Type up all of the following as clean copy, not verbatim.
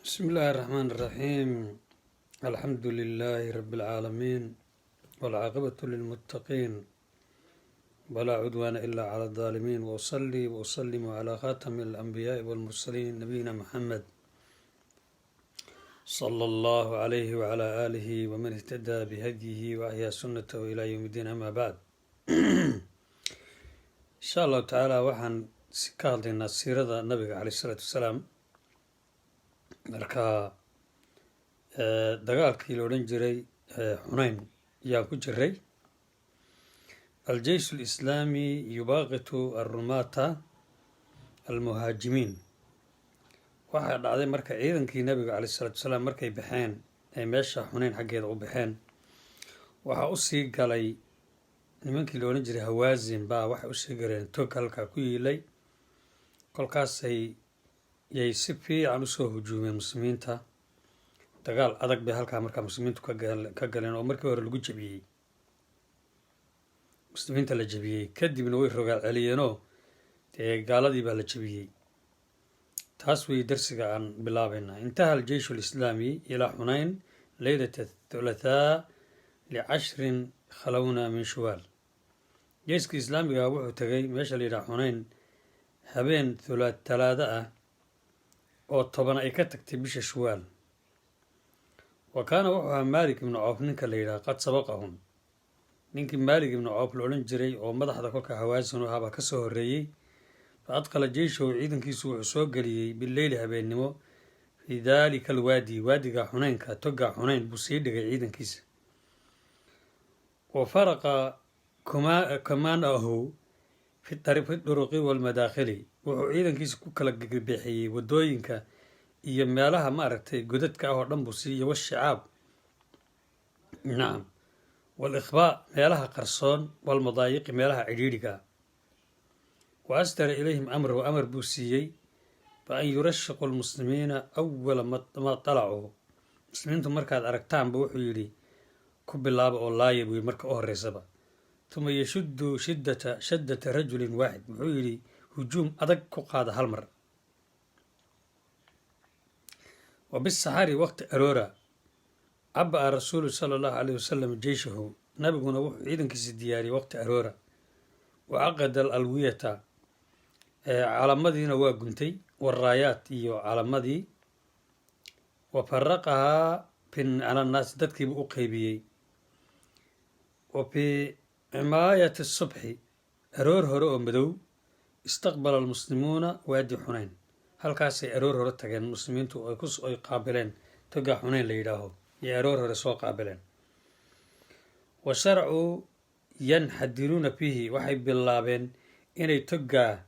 بسم الله الرحمن الرحيم، الحمد لله رب العالمين، والعاقبة للمتقين، ولا عدوان إلا على الظالمين، وأصلي وأسلم على خاتم الأنبياء والمرسلين، نبينا محمد صلى الله عليه وعلى آله ومن اهتدى بهديه وأحيا سنته إلى يوم الدين. أما بعد، إن شاء الله تعالى waxaan ka hadlaynaa siirada nabiga عليه الصلاة والسلام. Marka dagaalkii la odhan jiray Xunayn ayaan ku jiray. الجيش الإسلامي يباغت الرماة المهاجمين. Waxaa dhacday marka ciidankii nabiga عليه الصلاة والسلام markay baxeen ay meesha Xunayn xaggeeda u baxeen, waxaa usii galay nimankii la odhan jiray Hawaasin baa waxay usii galeen tog halkaa ku yiilay. Kolkaasay yay si fiican usoo hujuumeen muslimiinta. Dagaal adag bay halkaa markaa muslimiintu ka galeen oo markii hore lagu jebiyey, muslimiinta la jebiyey. Kadibna way rogaal celiyeenoo dee gaaladii baa la jebiyey. Taas wey darsiga aan bilaabaynaa. انتهى الجيش الإسلامي إلى حنين ليلة الثلاثاء ل10 خلونا من شوال. Jeyska islaamiga wuxuu tegay meesha la yidhaha Xunayn habeen talaado ah oo 10 ay ka tagtay bisha Shuwaal. وكان wuxuu ahaa Maalik ibnu Coof ninka la yidhaha قد سبقهم. Ninkii Maalik ibnu Coof la odhan jiray oo madaxda kolka Hawaasin u ahaa baa kasoo horreeyey. فأدخل جيشه, ciidankiisu wuxuu soo geliyey بالليل habeennimo في ذلك الوادي, waadiga Xuneynka, toga Xuneyn buu sii dhigay ciidankiisa. وفرق كمائنه في الطرق والمداخل. Wuxuu ciidankiisa ku kala bixiyey wadooyinka iyo meelaha maaragtay godadka ah oo dhan buu siiyo, والشعاب, نعم, والإخباء, meelaha qarsoon, والمضايق, meelaha cidhiidhiga ah. وأصدر إليهم أمره, amar buu siiyey, بأن يرشقوا المسلمين أول ما طلعوا. Muslimiintu markaad aragtaanba, wuxuu yidhi, ku bilaaba oo laaya, buu yidhi, marka u horeysaba. ثم يشدوا شدة شدة رجل واحد. Wuxuu yidhi, hujuum adag ku qaada hal mar. وبالسحر, waqti aroora, عبأ الرسول صلى الله عليه وسلم جيشه. Nabiguna wuxuu ciidankiisa diyaariyey waqti aroora. وعقد الألوية, calamadiina waa guntay, والرايات, iyo calamadii. وفرقها على الناس, dadkiibu u qeybiyey. وفي عماية الصبح, aroor hore oo madow, استقبل المسلمون وادي حنين. Halkaasay aroor hore tageen muslimiintu, ay qaabileen toga Xuneyn la yidhaaho iyo aroor hore soo qaabileen. وشرعوا ينحدرون فيه, waxay bilaabeen inay togaa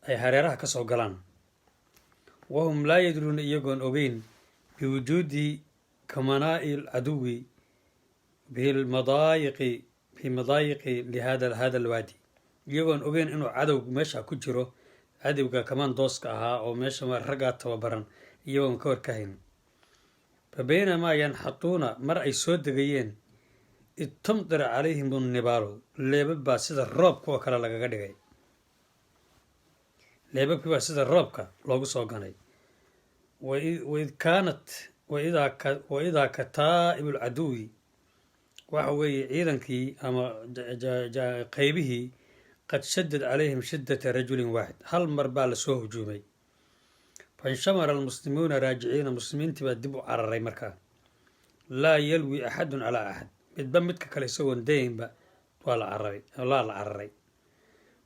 ay hareeraha ka soo galaan. وهم لا يدرون, iyagoon ogeyn, بوجود كمائن العدو بالمضايق في مضايق لهذا هذا الوادي, iyagoon ogeyn inuu cadowg meesha ku jiro, cadowga kamaandooska ahaa oo meesha raggaa tababaran, iyagoon ka warkahayn. فبينما ينحطون, mar ay soo degayeen, إذ تمطر عليهم النبال, leebab baa sida roobka oo kale lagaga dhigay, leebabkii baa sida roobka loogu soo ganay. وإذ كانت وإذا كتائب العدو, waxa weeye ciidankii ama qeybihii, قد شدت عليهم شدة رجل واحد. Hal mar baa lasoo hujuumay. فانشمر المسلمون راجعين, muslimiintii baa dib u cararay markaa. لا يلوي أحد على أحد, midba midka kale isagoon daynba waa la cararay, laa la cararay.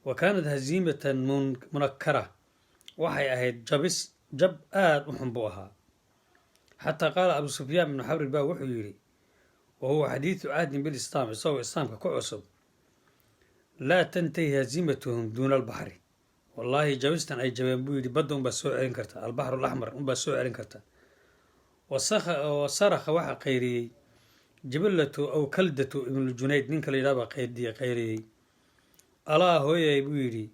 وكانت هزيمة منكرة, waxay ahayd jabis, jab aada u xun buu ahaa. حتى قال أبو سفyaan بن حرب baa wuxuu yidhi, وهو حديث عهد بالإسلام, isagoo islaamka ku cusub: لا تنتهي هزيمتهم دون البحر. Wallaahi, jabistan ay jabeen, buu yidhi, badda unbaa soo celin karta, البحر الأحمر unbaa soo celin karta. وصرخ, waxaa qayriyey جبلة أو كلدة ibnu Junayd, ninka la yidhaha baa qayriyey. "Alaa hooyay," buu yidhi,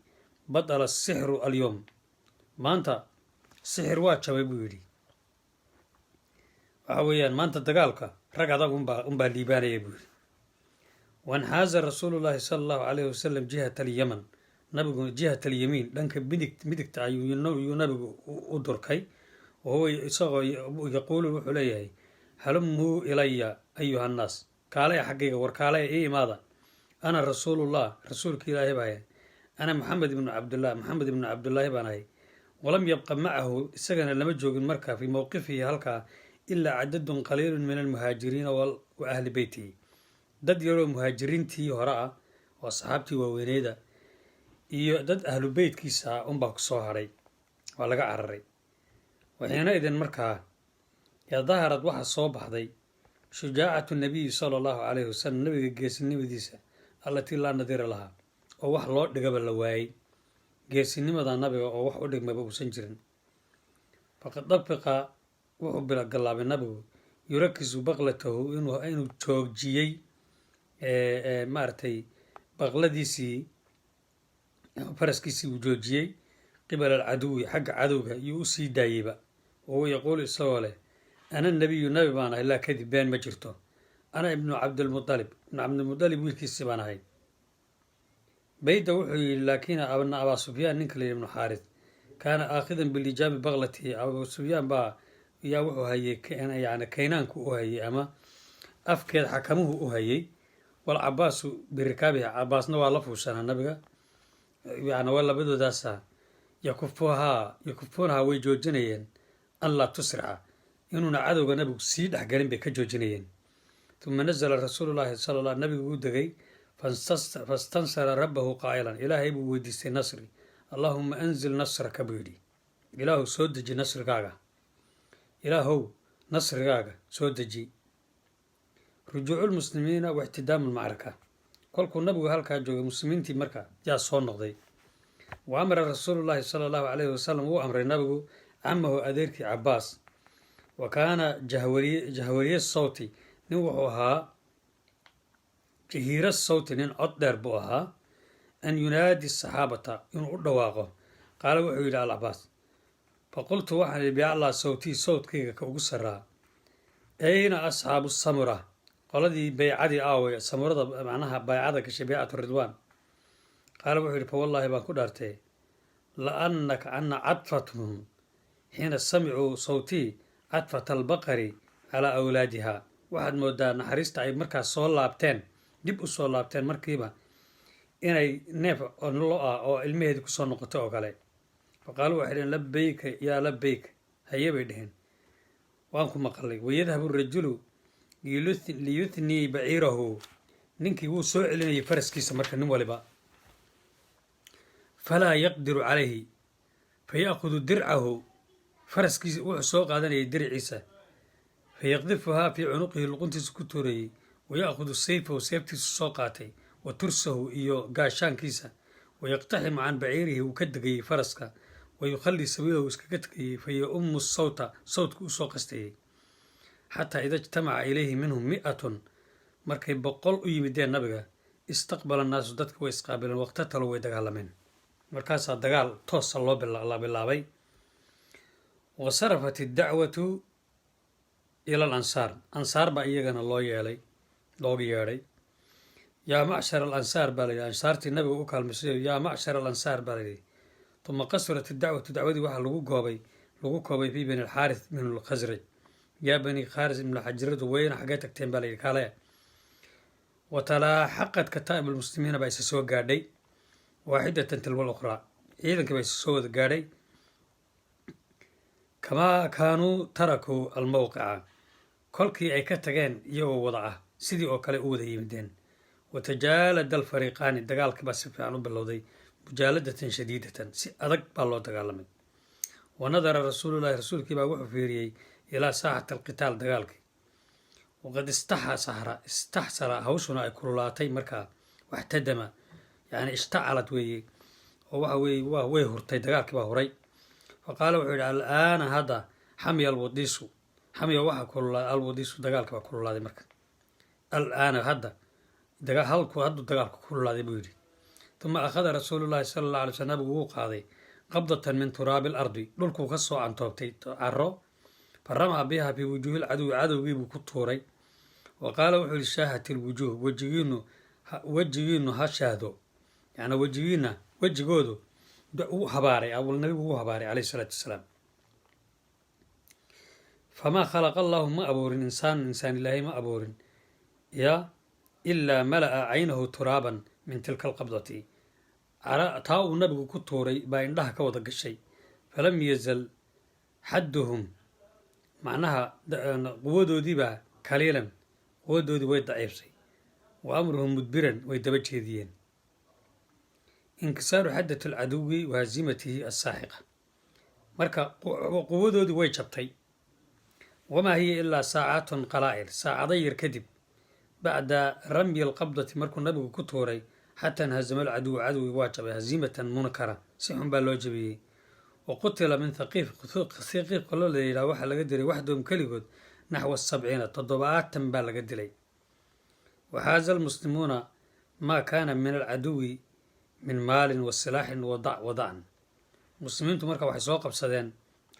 "بطل السحر اليوم." Maanta sixir waa jabay, buu yidhi. Waxa weeyaan maanta dagaalka rag adag unbaa liibaanaya, buu yidhi. وانحاز رسول الله صلى الله عليه وسلم جهة اليمن. Nabigu جهة اليمين, dhanka midig midigta ayuu nabigu u durkay. Wahuwa isagoo yaquulu, wuxuu leeyahay: "Halumuu ilaya ayuha annaas," kaalaya xaggayga, war kaalaya, ii imaada. "Ana rasuulullah," rasuulka Ilaahay baa ahay. "Ana Maxamed ibnu Cabdillah," Maxamed ibnu Cabdullaahi baan ahay. Walam yabqa macahu, isagana lama joogin markaa, fii mowqifihi, halkaa, ilaa cadadun qaliilun min almuhaajiriina wa ahli beytihi, dad yaroo muhaajiriintii hore ah oo asxaabtii waaweyneyda iyo dad ahlu beytkiisa ah unbaa kusoo hadhay, waa laga cararay. Waxiina idin markaa daharad, waxaa soo baxday shujaacatu nabiyi sala Allahu calayhi wasalam, nabiga geesinimadiisa, allatii laa nadiira lahaa, oo wax loo dhigaba la waayey, geesinimada nabiga oo wax u dhigmaba uusan jirin. Faqad dafiqa, wuxuu bilagallaabay nabigu, yurakisu baqlatahu, inuu joojiyey maaragtay baqladiisii, faraskiisii uu joojiyey, qibala alcaduwi, xagga cadowga iyuu u sii daayeyba. Wahuwa yaquulu, isagoo leh: "Ana nabiyu," nabi baan ahay, laa kadib, been ma jirto. "Ana ibnu Cabdilmualib," ibnu Cabdilmualib wiilkiisii baan ahay. Bayda wuxuu yidhi: "Laakiin abna Abaa Sufyaan, ninka la yidhi ibnu Xaaris, kaana aakhidan bilijaami baqlatihi." Abuu Sufyaan baa yaa wuxuu hayey, yani kaynaanku u hayey ama afkeed xakamuhu u hayey. Walcabaasu birikaabihi, Cabaasna waa la fuushanaa nabiga, yani waa labadoodaasa. Yakufuhaa, yakufuunahaa, way joojinayeen, an laa tusrica, inuuna cadowga nabigu sii dhexgelin bay ka joojinayeen. Uma nazala rasuulu llaahi sala la, nabigu wuu degay. Fastansara rabbahu qaa'ilan, Ilaahay buu weydiistay nasri. "Allaahuma anzil nasraka," buu yidhi, "Ilaahu soo deji nasrigaaga, Ilaahow nasrigaaga soo deji." Rujuucu lmuslimiina wa ixtidaamu lmacraka. Kolkuu nabigu halkaa joogay, muslimiintii marka yaa soo noqday. Wa amara rasuulu llaahi sala Allahu calayhi wasalam, wuu amray nabigu, camahu, adeerkii Cabaas. Wa kaana jahwariye sawti, nin wuxuu ahaa jahiiro sawti, nin cod dheer buu ahaa, an yunaadi saxaabata, inuu u dhawaaqo. Qaala, wuxuu yidhi Alcabaas: "Faqultu," waxaan idhi, "biaclaa sawtii," sawdkayga ka ugu saraa, "ayna asxaabu samura?" Qoladii baycadii aaway, samurada macnaha baycada gashay, baycatu ridwaan. Qaala, wuxuu yidhi: "Fa wallaahi baan ku dhaartay, laannaka ana cadfatuhum xiina samicuu sawtii cadfata albaqari calaa awlaadiha." Waxaad moodaa naxariista ay markaas soo laabteen, dib u soo laabteen markiiba, inay neef lo ah oo ilmaheedi kusoo noqotay oo kale. Faqaaluu, waxay dheheen: "Labayka yaa labayk," haye bay dheheen, waan ku maqalay. Wayadhabu rajulu liyuthnii baciirahu, ninkii wuu soo celinayay faraskiisa marka nin waliba, falaa yaqdiru calayhi, faya'khudu dircahu, faraskiisa wuxuu soo qaadanayay diriciisa, fayaqdifuhaa fii cunuqihi, luquntiisa ku tuurayey. Waya'khudu sayfahu, seeftiisu soo qaatay, wa tursahu, iyo gaashaankiisa. Wayaqtaximu can baciirihi, wuu ka degayey faraska. Wayukhallii sabiilahu, iskaga tegayey. Fayaumu sawta, sawdku usoo qastayey. Xataa ida ijtamaca ilayhi minhum 100, markay 100 u yimideen nabiga, istaqbala annaasu, dadka way isqaabileen. Waqtatalo, way dagaalameen. Markaasaa dagaal toosa loo la bilaabay. Wa sarafat iddacwatu ila al ansaar, ansaar baa iyagana loo yeelay, looga yeedhay. "Yaa macshar alansaar," baa layidhi, ansaartii nabiga u kaalmaysayo. "Yaa macshar alansaar," baa layidhi. Uma qasurat iddacwatu, dacwadii waxaa lagu goobay, lagu koobay, fii bani Alxaaris min Alkhasraj. "Yaa bani Xaaris ibnu Xajiradu weyna, xaggee tagteen?" baa layidhi, "kaalaya." Wa talaaxaqad kataa'ib almuslimiina baa isa soo gaadhay, waaxidatan tilwa alukhraa, ciidankii baa isa soo wada gaadhay. Kamaa kaanuu tarakuu almowqica, kolkii ay ka tageen iyagoo wada ah, sidii oo kale u wada yimideen. Watajaalada alfariiqaani, dagaalkii baa si fiican u bilowday, mujaaladatan shadiidatan, si adag baa loo dagaalamay. Wa nadara rasuulullahi, rasuulkii baa wuxuu fiiriyey, ilaa saaxati alqitaal, dagaalkii. Waqad istaxsara, istaxsara, hawshuna ay kululaatay markaa. Waxtadama, yani ishtacalad weeye, oo waxa weeye waa way hurtay, dagaalkii baa huray. Fa qaala, wuxuu yidhi: "Alaana," hadda, "xamiya alwadiisu," xamiya waxaa kululaaday, alwadiisu, dagaalkii baa kululaaday marka. "Alaana," hadda halku hadduu dagaalku kululaaday, buu yidhi. Uma akhada rasuulullahi sala Allah alay sl, nabigu wuu qaaday, qabdatan min turaabi alardi, dhulkuu ka soo cantoobtay caro. Faramaa biha fii wujuuhi lcaduwi, cadowgiibuu ku tuuray. Wa qaala, wuxuu yihi: "Shaahat ilwujuuh," wejigiinu, wejigiinu ha shaahdo, yani wejigiina, wejigoodu u habaaray. Nabigu wuu habaaray, calayhi salaatu wasalaam. Famaa khalaqa Allahu, ma abuurin, insaanan, insaan Ilaahay ma abuurin ya ilaa mala'a caynahu turaaban min tilka alqabdati. Taa uu Nabigu ku tuuray baa indhaha ka wada gashay. Falam yazal xadduhum, macnaha quwadoodiibaa kaliilan, quwadoodii way daciifsay. Wa amruhum mudbiran, way daba jeediyeen. Inkisaaru xaddat alcaduwi wa hazimatihi assaaxiqa. Marka quwadoodii way jabtay. Wamaa hiya ilaa saacaatun qalaa'il, saacado yar kadib, bacda ramyi alqabdati, markuu Nabigu ku tuuray, xataa inhazama alcaduw, cadowgi waa jabay, haziimatan munkara, si xun baa loo jabiyey. Wa qutila min Thaqiif, Thaqiif qolo la yidhaha waxaa laga dilay, waxdahum, keligood, naxwa 70, 70 baa laga dilay. Waxaaza almuslimuuna maa kaana min alcaduwi min maalin wa silaaxin wadacn. Muslimiintu marka waxay soo qabsadeen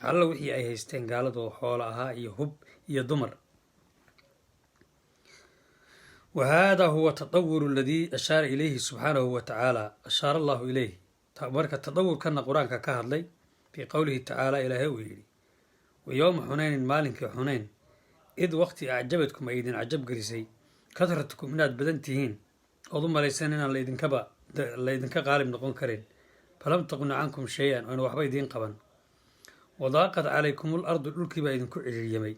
alla wixii ay haysteen gaaladu, xoolo ahaa iyo hub iyo dumar. Wa hada huwa tatawur aladii ashaara ilayhi subxaanahu wa tacaala, ashaara Allahu ilayh. Marka tadawurkana Qur-aanka ka hadlay fii qowlihi tacaala, Ilaahay uu yidhi: Wa yowma Xunaynin, maalinkii Xunayn, id waqti acjabadkum, ay idin cajab gelisay, kasratukum, inaad badan tihiin ood u malaysan inaan laydinkaba laydinka qaalib noqon karin, falam tuqni cankum shay-an, oona waxba idiin qaban. Wadaaqad calaykum al ardu, dhulkii baa idinku ciriiryamay,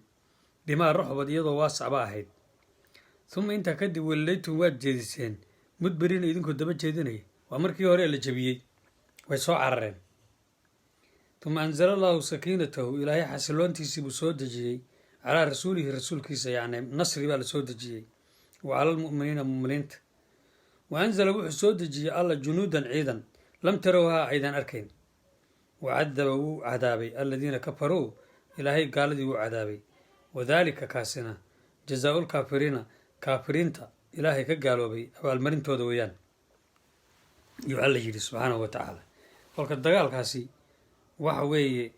bimaa raxubad, iyadoo waasacba ahayd. Uma, intaa kadib, wallaytum, waad jeediseen, mudbiriina, idinkoo daba jeedinaya. Waa markii hore la jabiyey, way soo carareen. Uma anzala Allahu sakiinatahu, Ilaahay xasiloontiisii buu soo dejiyey, calaa rasuulihi, rasuulkiisa, yacni nasri baa la soo dejiyey, wa cala almu'miniina, muminiinta. Wa anzala, wuxuu soo dejiyey Alla, junuudan, ciidan, lam tarowhaa, aydan arkayn. Wa cadaba, wuu cadaabay, aladiina kafaruu, Ilaahay gaaladii wuu cadaabay. Wadaalika, kaasina, jazaau lkaafiriina, kaafiriinta Ilaahay ka gaaloobay abaalmarintooda weeyaan, yuu Alla yidhi subxaanahu wa tacaala. Kolka dagaalkaasi waxa weeye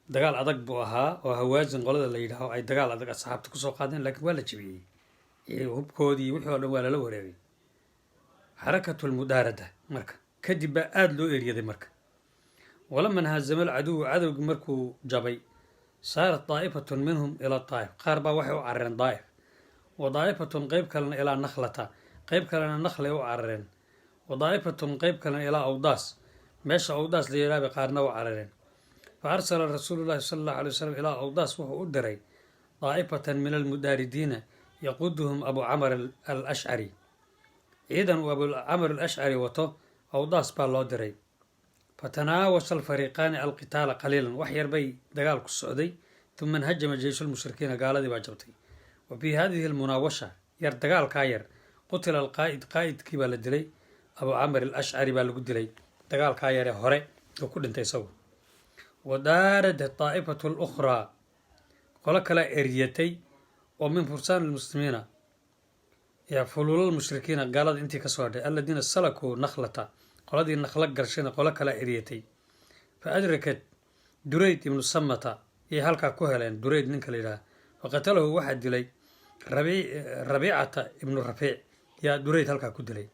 dagaal adag buu ahaa, oo Hawaasin qolada la yidhaaho ay dagaal adag asxaabta kusoo qaadeen, laakiin waa la jabiyey, hubkoodii wixii oo dhan waa lala wareegay. Xarakatu lmudaarada marka kadib baa aada loo eryaday. Marka walama inhazama alcaduwu, cadowgii markuu jabay, saarat daa'ifatun minhum ila Daa'if, qaar baa waxay u carareen Daa'if, wa daa'ifatun, qeyb kalena, ilaa Nakhlata, qeyb kalena Nakhlay u carareen, wa daa'ifatun, qeyb kalena, ilaa Awdaas, meesha Awdaas la yidhaha bay qaarna u carareen. Fa arsala Rasuulu llahi sala Allahu alay wasalam ilaa Awdaas, wuxuu u diray, daa'ifatan min almudaaridiina yaquuduhum Abu Camar al Ashcari. Ciidan uu Abu Camar al Ashcari wato Awdaas baa loo diray. Fatanaawasha alfariiqaani alqitaala qaliilan, wax yar bay dagaal ku socday. Uma inhajama jeyshulmushrikiina, gaaladii baa jabtay. Wa fii hadihi almunaawasha, yar dagaalkaa yar, qutila alqaa'id, qaa'idkii baa la dilay, Abu Camar al Ashcari baa lagu dilay dagaalkaa yaree hore oo ku dhintay isagu. Wa daaradat daa'ifatu lukhraa, qolo kala eryatay oo min fursaan almuslimiina ya fuluulal mushrikiina, gaalada intii kasoo hadhay, aladiina salakuu Nakhlata, qoladii Nakhla galshayna qolo kala eryatay. Fa adrakat Durayd ibnu Samata, yay halkaa ku heleen Durayd ninka la yidhaha. Faqatalahu, waxaa dilay Rabiicata ibnu Rafiic, yaa Durayd halkaa ku dilay.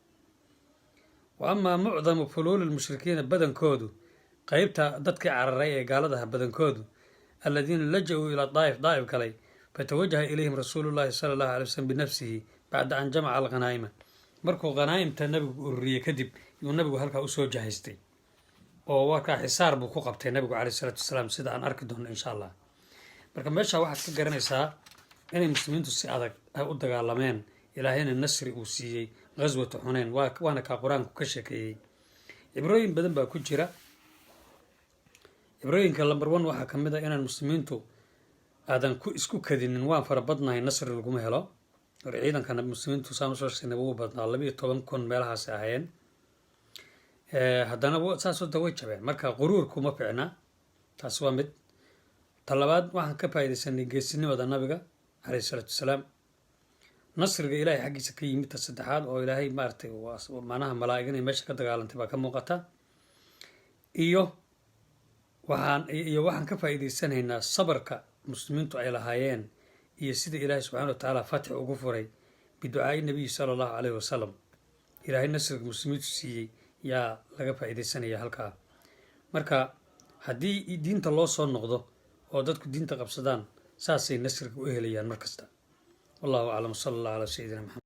Wa amaa mucdamu fuluuli lmushrikiina, badankoodu, qeybta dadkii cararay ee gaaladaha badankoodu, aladiina laja-uu ilaa Daa'if, Daa'if galay, fatawajaha ilayhim Rasuulu llahi sala Allahu alay waslm binafsihi bacda an jamaca alghanaa'ima. Markuu khanaa'imta Nabigu ururiyey kadib, yuu Nabigu halkaa usoo jahaystay, oo warkaa xisaar buu ku qabtay Nabigu caleyh isalaatu wasalaam, sida aan arki doono insha Allah. Marka meesha waxaad ka garanaysaa inay muslimiintu si adag ay u dagaalameen, Ilaahayna nasri uu siiyey ghaswatu Xuneyn. Waana kaa Qur-aanku ka sheekeeyey. Cibrooyin badan baa ku jira. Cibrooyinka number one waxaa ka mid a inaan muslimiintu aadan ku isku kadinin, waan fara badnahay nasri laguma helo. Hor ciidankana muslimiintu saan usoo sheegnay wuu badnaa, 12,000 meelahaasi ahayeen, haddana saasoo da way jabeen. Marka quruurku ma ficna, taas waa mid. Ta labaad, waxaan ka faaidaysanay geesinimada Nabiga caleyhi isalaatu wasalaam, nasriga Ilaahay xaggiisa ka yimid. Ta saddexaad, oo Ilaahay maaragtay, macnaha malaa'ig inay meesha ka dagaalantay baa ka muuqata. Iyo waxaan ka faa'iidaysanaynaa sabarka muslimiintu ay lahaayeen iyo sida Ilaahay subxana wa tacaala fatxi ugu furay biducaai Nabiyi sala Allahu caleyhi wasalam. Ilaahay nasriga muslimiintu siiyey yaa laga faa'iidaysanaya halkaa. Marka haddii diinta loo soo noqdo oo dadku diinta qabsadaan. Saasay nasriga u helayaan mar kasta. Wallahu aclam, sala Allah calaa sayidina Maxamed.